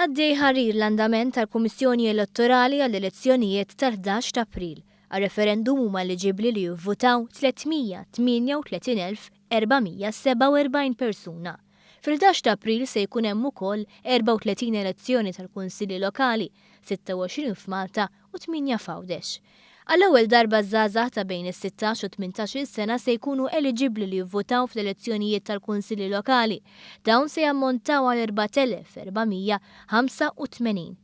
Għaddej ħarir l-andament tal-Kummissjoni Elettorali għall-elezzjonijiet tal-11 ta' April. Għar-referendum huma eliġibbli li jivvutaw 338,447 persuna. Fil-11 ta' April se jkun hemm ukoll 34 elezzjoni tal-Kunsilli Lokali, 26 f'Malta u 8 f'Għawdex. Għall-ewwel darba ż-żgħażagħ ta' bejn is-16 u 18-il sena se jkunu eliġibbli li jivvutaw fl-elezzjonijiet tal-Kunsilli Lokali. Dawn se jammontaw għal 4,485.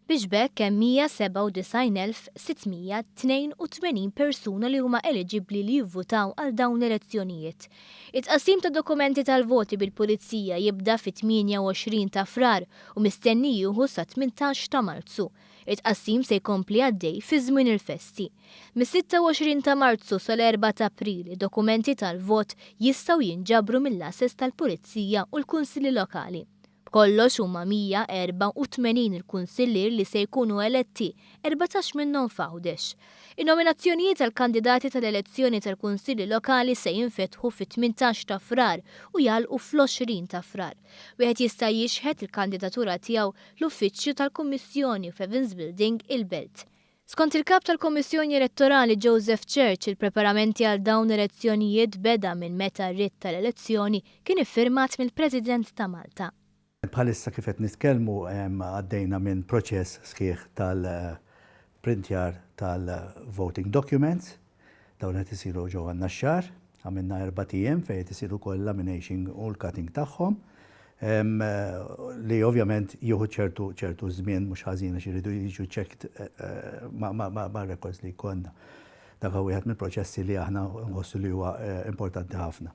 Biex b'hekk hemm 197,682 persuna li huma eliġibbli li jivvutaw għal dawn l-elezzjonijiet. It-tqassim ta' dokumenti tal-voti bil-Pulizija jibda fit-28 ta' Frar u mistenni jieħu sat-18 ta' Marzu. It-tqassim se jkompli għaddej fi żmien il-festi. Mis-26 ta' Marzu sal-4 ta' April, id-dokumenti tal-vot jistgħu jinġabru mill-għases tal-Pulizija u l-Kunsilli Lokali. B'kollox huma 184 il-kunsillier li se jkunu eletti, 14 minnhom f'Għawdex. In-nominazzjonijiet għall-kandidati tal-elezzjoni tal-Kunsilli Lokali se jinfetħu fit-18 ta' Frar u jagħlqu fl-20 ta' Frar. Wieħed jista' jixħet il-kandidatura tiegħu l-uffiċċju tal-Kummissjoni f'Evans Building, il-Belt. Skont il-Kap tal-Kummissjoni Elettorali Joseph Church, il-preparamenti għal dawn l-elezzjonijiet beda minn meta r-writ tal-elezzjoni kien iffirmat mill-President ta' Malta. Bħalissa kif qed nitkellmu għaddejna minn proċess sħiħ tal-printjar tal-voting documents. Dawn qed isiru ġewwa n-Naxxar. Għamilna erbat ijiem fejn qed isir ukoll lamination u l-cutting tagħhom li ovvjament jieħu ċertu ċertu żmien mhux ħażin għax iridu jiġu checked mar-records li jkollna. Dak huwa wieħed mill-proċessi li aħna nħossu li huwa importanti ħafna.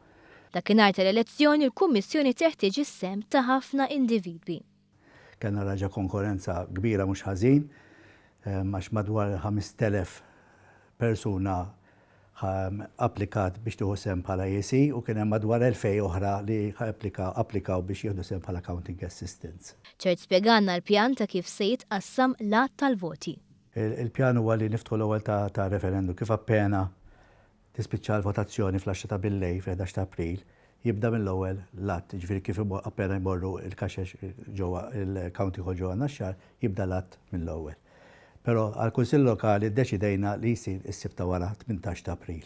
Dakinhar tal-elezzjoni l-Kummissjoni teħtieġ is-sehem ta' ħafna individwi. Kellna raġa konkorrenza kbira mhux ħażin għax madwar 5,000 persuna applikat biex tieħu sehem bħala EC u kien hemm madwar 2,000 oħra li applikaw biex jieħdu sehem bħala counting assistants. Church spjegalna l-pjan ta' kif se jitqassam l-għadd tal-voti. Il-pjan huwa li niftħu l-ewwel ta' referendum kif appena tispiċċa l-votazzjoni fl-għaxra ta' billejl, fil-11 ta' April, jibda mill-ewwel l-għadd, jiġifieri kif appena jmorru l-kaxex ġewwa l-County Hall ġewwa Naxxar, jibda l-għadd mill-ewwel. Però għall-Kunsill Lokali ddeċidejna li jsir is-Sibt ta' wara, 18 ta' April.